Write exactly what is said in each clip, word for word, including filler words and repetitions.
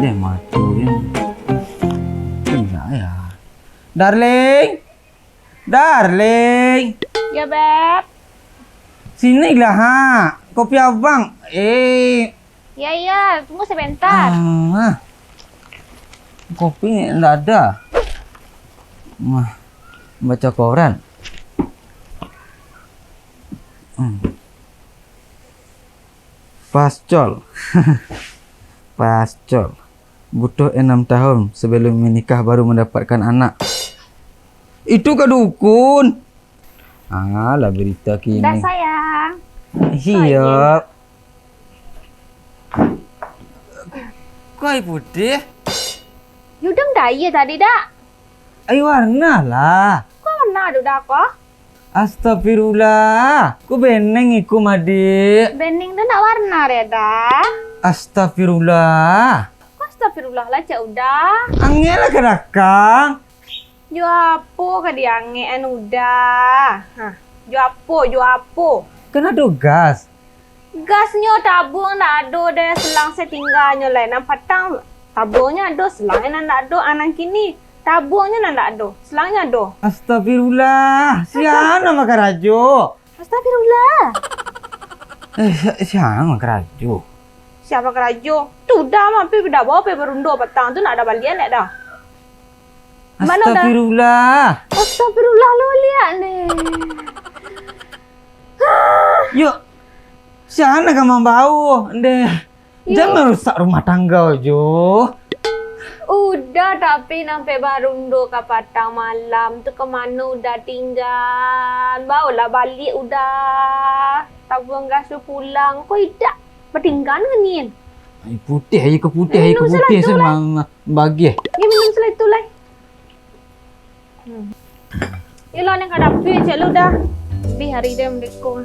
Eh, mati ni. Indak ya. Darling. Darling. Ya, Beb. Sinilah, ha. Kopi abang. Eh. Ya, ya. Tunggu sebentar. Ah. Kopi ndak ada. Mah, baca koran. Hmm. Pascol. Pascol. Butuh enam tahun sebelum menikah baru mendapatkan anak. Itu ka dukun. Ah, lah berita kini. Dah, sayang. Iya. Kok air putih? Yudang dah iya tadi, dak? Air warna lah. Kok warna ado dah kok? Astagfirullah. Ku beneng iku, Madik. Beneng tu nak warna, Reda. Astagfirullah. Kok astagfirullah lah, cak Uda? Angek lah ka dakang. Jo apo ka diangekan Uda? Hah, jo apo, jo apo? Kan ado gas. Gasnyo tabuang ndak ado deh, selang se tingganyo lai. Nan patang tabuangnyo ado, selangnyo nan ndak ado. Ah, nan kini tabuangnyo nan ndak ado, selangnyo ado. Astagfirullah, sia nan bakarajo? Astagfirullah. Eh, sia, sia nan bakarajo? Sia bakarajo? Tu Uda mah, pai dak bao, pai barundo patang tu, ndak ado balian dek dah. Mano dah? Astagfirullah. Astagfirullah lo liak ni. Yo, sia nan ka mambao, ndeh. Yo. Jan marusak rumah tangga jo. Uda, tapi nan pai barundo ka patang malam tu ka mano Uda tingga? Baolah baliak Uda. Tabuang gas tu pulang. Kok idak batingga nian? Air putih, air ka putih, air ka putih, minum salah tu lah. Bagih. Yo, minum salah tu lah. Hmm. Yolah, nan ka dapek cek lu dah. Abih hari dia merdeka.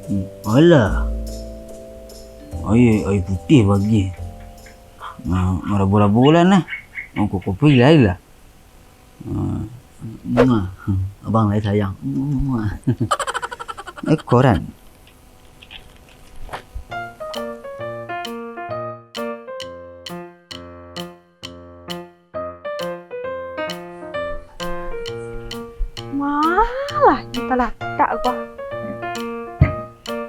Hmm, alah. Air, air putih bagih. Ma-, marabo-rabo lah nah. Mangko kopi lai lah. Ah, muah. Abang lai sayang. Muah. Eh, koran. Malah talatak ko.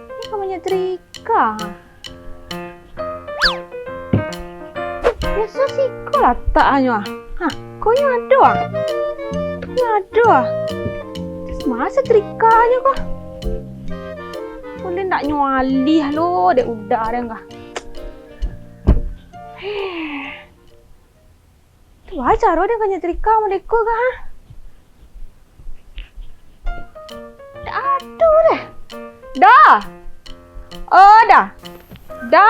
Ni ka manyetrika. Biaso siko lataknyo ah. Ha, ko nyo ado ah. Nyo ado ah. Terus ma setrikanyo ko? Buliah ndak nyo alih lo dek Uda den ko. Tu baa caro den ka nyetrika model ko ko, ha? Ndak ado deh. Da! Oh, Da! Da!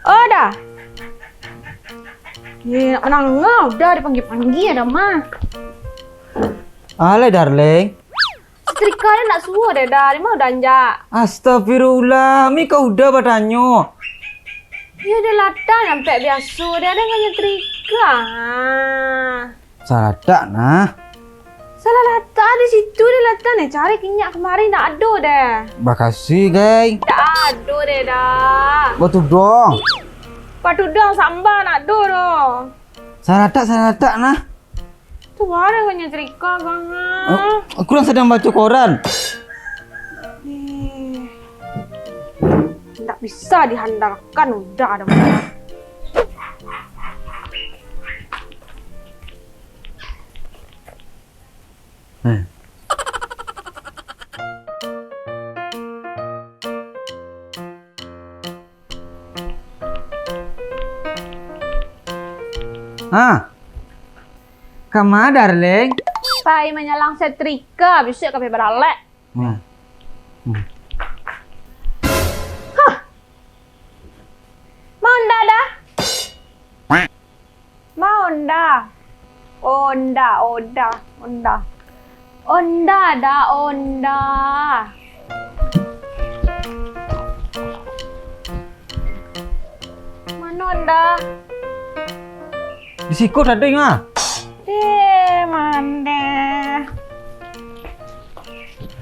Oh, Da! Ye, nak mandanga Uda dipanggia-panggia Da mah. Alah, darling. Setrika ni ndak suo deh, Da. Di ma Uda anjak? Astagfirullah, mi ka Uda batanyo. Yo, di latak nan ampek biaso, deh, ado nan nyetrika. Salah latak, nah. Salah latak di situ, di latak ni. Cari kinyak kamari, ndak ado deh. Makasih, gai. Ndak ado deh, Da. Batudong. Batudong samba ndak ado doh. Salah latak, salah latak, nah. Tu baa den ka nyetrika, Bang, ah. Oh, aku kan sadang baco koran. Eh, ndak bisa diandalkan Uda doh. Eh. Ha. Kama, darling? Pai manyalang setrika, bisuak ka pai baralek. Nah. Hmm. Hah. Ma Uda, Da? Ma Uda. Uda, Uda, Uda. Uda, Da, Uda. Mano Uda? Di siko tadi, mah. Eh, mandeh.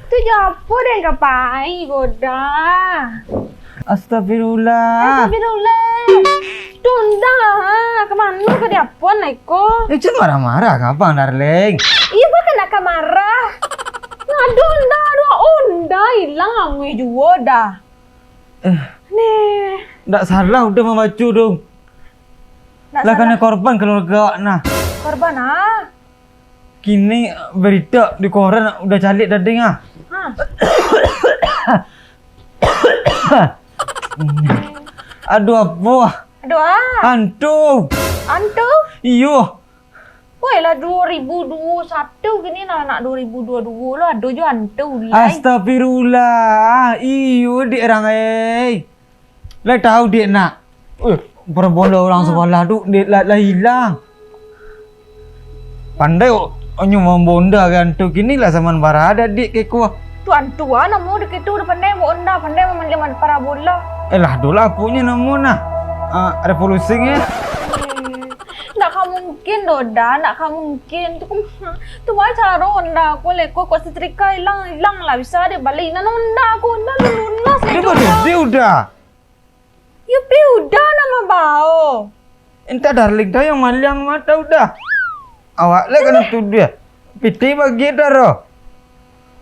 Tu Japo den ka pai ko Da. Astagfirullah. Astagfirullah. Tunda, ha, ka mano ka diapoan lai ko? Eh, jan marah-marah ka abang, darling. Iyo, bukan nak ka marah. Aduh, Onda, aduh, Onda ilang amuah juo Da. Eh. Neh. Ndak salah Uda mambaco tu. Ndak salah. Lah kanai korban kaluarga awak nah. Korban, ah? Kini berita di koran Uda caliak tadi ah. Ha. Aduh, apo? Aduh, ah. Hantu. Hantu? Iyo. Woi lah, duo ribu duo satu kini lah, nak duo ribu duo duo lo, ado jo hantu lai. Astagfirullah. Iyo, dek rang, eh. Lah tahu dek nak. Eh, parabola urang sabalah tu, dek, lah, lah ilang. Pandai o-, onyo mambonda kan tu, kini lah saman barada dek keko. Tu hantu ah, namo dek itu udah pandai bonda, pandai mamaliang parabola. Eh lah, tu lah aponyo namo nah. Ah, revolusi nyo. Hmm. Ndak ka mungkin doh, Da, ndak ka mungkin. Tu, tu baa caro Onda ko leko, kok setrika ilang, ilang lah bisa dek baliak. Nan Onda ko, Onda lu lunas lai doh, Da. Dia udah. Yo pi Uda nan mambao. Entah darling tau yang maliang mah tau dah. Awak lah kanai tuduah. Pitih bagi taro.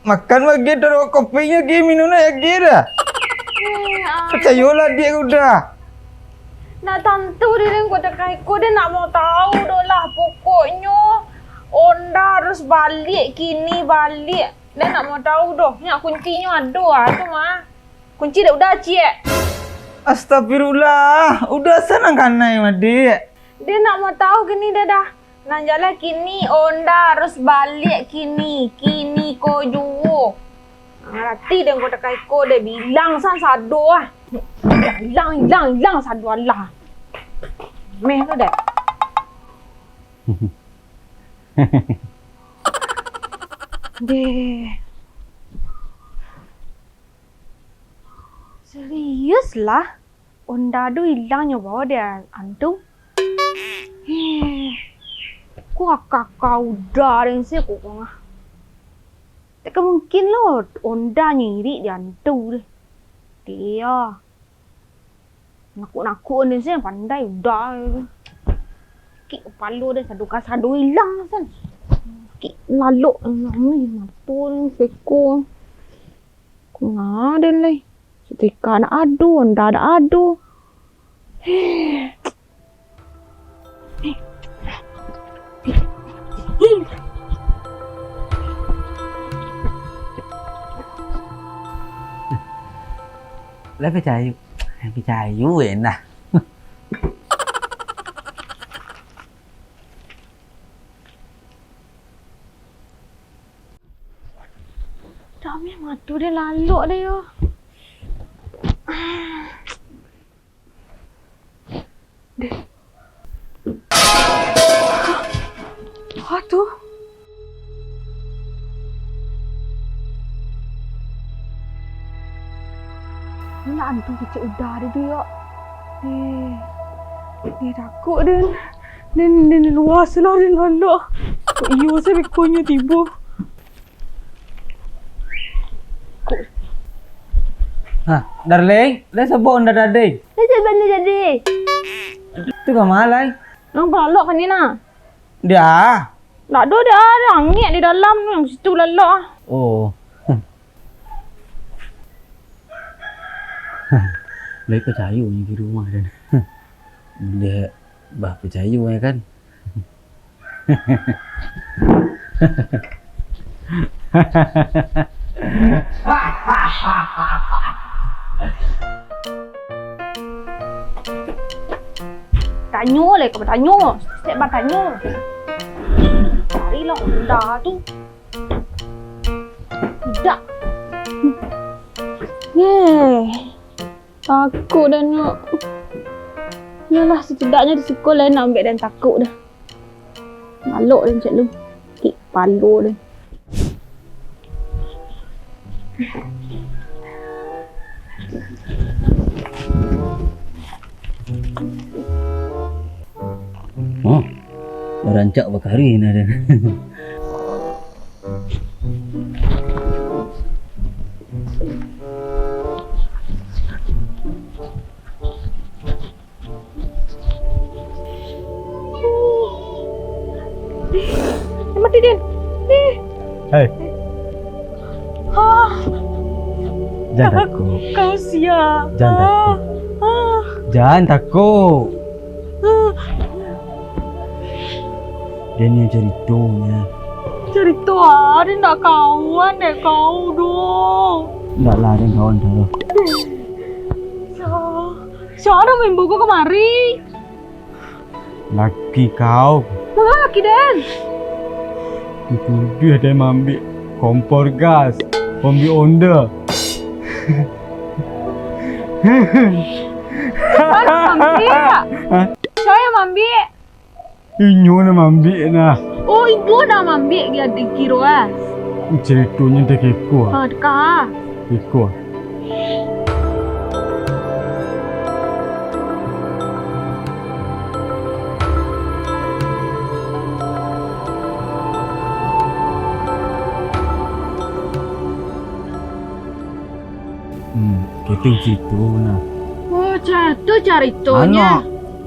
Makan bagi taro, kopinyo gi minum nak agi dah. Eh, ah. Picayolah dek Uda. Nak tantu diri ko takai ko, den nak mau tahu doh lah. Pokoknyo Onda harus baliak kini, baliak. Den nak mau tahu doh. Nyak kuncinyo ado ah tu mah. Kunci dek Uda ciek. Astagfirullah, Uda sanang kanai mah, Dek. Den nak mau tahu kini dah, dah. Nan jaleh kini Onda harus baliak kini, kini ko juo. Arati den ko takai ko dek bilang san sado ah. Ilang, ilang, ilang sado alah. Meh tu dek. Deh. Serius lah, Onda tu ilang nyo bao dek hantu. Heh, ko aka-aka Uda den se ko ngah. Tak ka mungkin lo Onda nyirik dek hantu deh. Dia. Nakuk-nakuk den se pandai Uda. Kik kapalo den sado ka sado ilang san. Kik lalok, mato den seko. Kok nga den lai? Setrika ndak ado, Onda ndak ado. Lah picayo, picayo weh nah. Dami mato den lalok deh yo. Deh. Ha tu. Nak hantu kecek Uda deh tu yo. Eh. Eh, takuk den. Den, den luas lah den lalok. Kok iyo se bekonyo tibo. Ha, darling, lai sabok Onda tadi? Lai sabok Onda tadi? Tu ka ma lai? Nang palalok kan ni nah. Dia. Ndak ado dia, dia angek di dalam ni, situ lalok ah. Oh. Lai pacayo ni di rumah dan. Buliah bah pacayo ya kan. Tanyo lah, kau batanyo. Stek batanyo. Cari lah Onda tu. Tidak. Yeh. Takuk dah, Nyok. Yolah, setidaknya di siko lain nak ambek dan takuk dah. Malok dan cak lu. Kik palo dah. Oh, rancak bakari nah dan. Hei. Hah? Jan takuik. Kau sia. Jan takuik. Ah. Jan takuik. Ah. Jan, nyo caritonyo. Carito ah, den ndak kawan dek kau doh. Ndak lah, den kawan doh. Sia, sia nan maimbau kau kamari? Laki kau. Manga laki den? Dituduah den maambiak kompor gas, maambiak onda. Sia nan maambiak? Hah? Sia nan maambiak? Inyo nan maambiak nah. Oh, inyo nan maambiak, dikiro ah. Caritonyo dek iko. Ha, dek ah. Iko. Hmm, itu carito nah. Oh, ca-, tu caritonyo. Anak,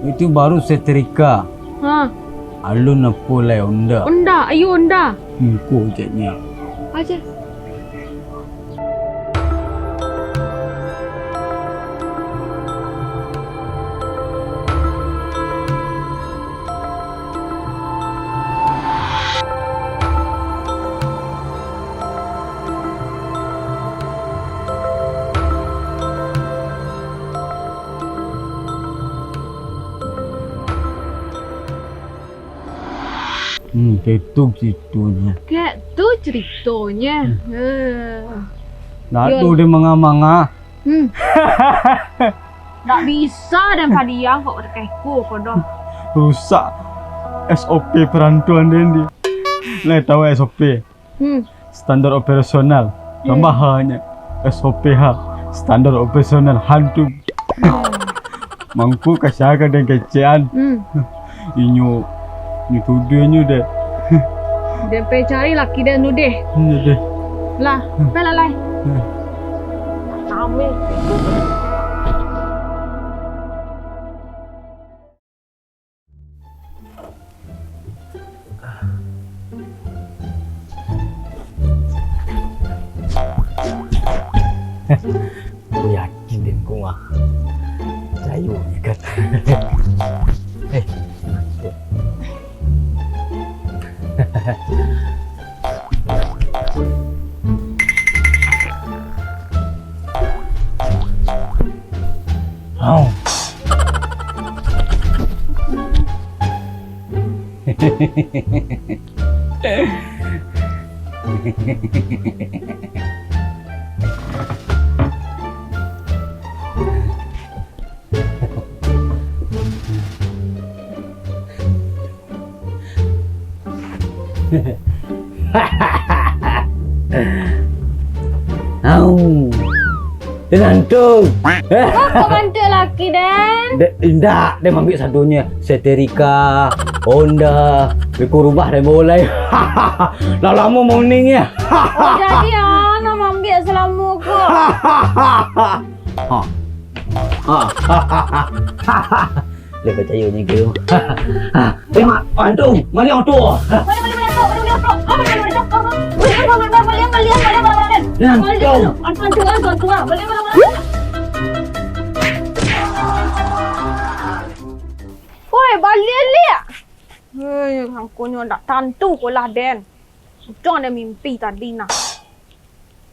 itu baru setrika. Ha. Alun apo lai onda. Onda, ayo onda. Ngko ceknyo. Aja. Hmm, kek tu caritonyo. Kek tu caritonyo. Hmm. Eh. Ndak ado den manga-manga. Hmm. Ndak bisa den padiam kok, dek iko ko doh. Rusak S O P perantuan den di. Lai tahu S O P? Hmm. Standar operasional. Hmm. Tambah H-nyo. S O P H. Standar operasional hantu. Mangko ka sia ka den kecekan. Hmm. Inyo, inyo tuduah inyo deh. Den pai cari laki den tu deh. Inyo deh. Lah, hmm, pai lah lai. Hmm. Rame. Aku yakin den ko mah. Cayo nikan. Eh. Au. Au. Den hantu. Kok den hantu laki den? Dek, indak, den maambiak sadonyo. Setrika, onda, beko rumah den bawa lai. Lah lamo mauniang nyo. Oh, jadi ah, nan maambiak salamo ko. Ha. Ha. Lai picayo nyo ko. Ha. Eh, mak, antu, maliang tu. Maliang, maliang, maliang, maliang, maliang, maliang, maliang, maliang, maliang, maliang, maliang. Antu, antu, antu, antu, antu, maliang, maliang, maliang. Woi, baliak liak. Hei, sangkonyo ndak tantu ko lah den. Untuang den mimpi tadi nah.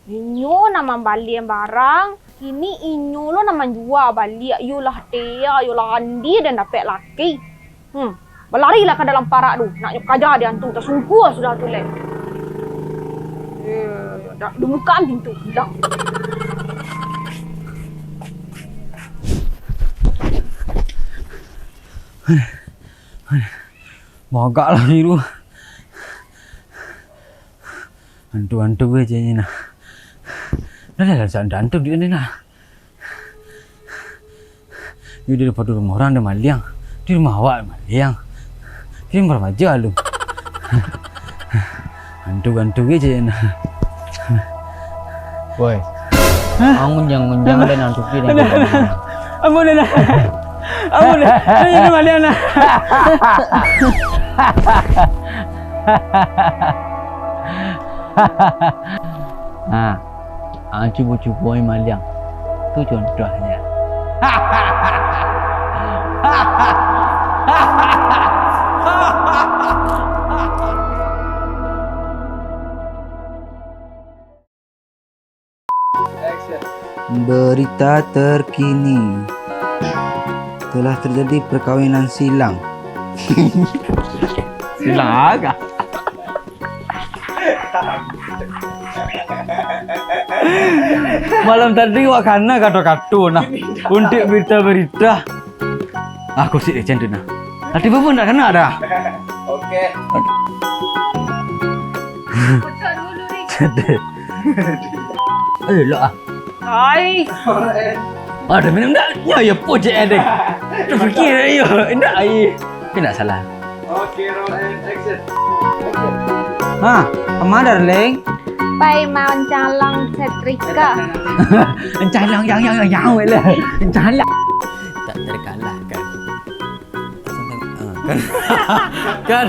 Inyo nan mambali barang, kini inyo lo nan manjua baliak. Iyolah tia, iyolah andi den dapek laki. Hmm, balarilah ka dalam parak tu, nak nyo kaja di antu, tasungkua sudah tu leh. Eh, dak dibukaan pintu, ilang. Bagak lah ni tu. Antu-antu aja ni nah. Dah lah, dah antu duit ni nah. Yo, daripado rumah urang den maliang, di rumah awak maliang. Di rumah remaja lu. Antu-antu aja ni nah. Woi. Hah? Ang ngunjang-ngunjang den antu pi den. Ampun, nah. Ampun, nah. Ayo, maliang, nah. Ha, ang cubo-cubo maliang. Tu contohnyo. Berita terkini, telah terjadi perkawinan silang. Silang aga. Malam tadi wak kana kato-kato nah, untuak berita-berita. Ah, kosik deh, cendut nah. Tadi pun nak kana dah. Oke. Foto dulu, Rik. Cendut. Eh, lo ah. Hai. Ada minum dah? Ya, ya, pojek ada. Terfikir ayo, indak ai. Tapi nak salah. Oke, roll and action. Ha, kama, darling? Pai mancalang setrika. Encalang, yang, yang, yang, yang, weh lah. Encalang. Tak terkalahkan. Ah, kan? Kan?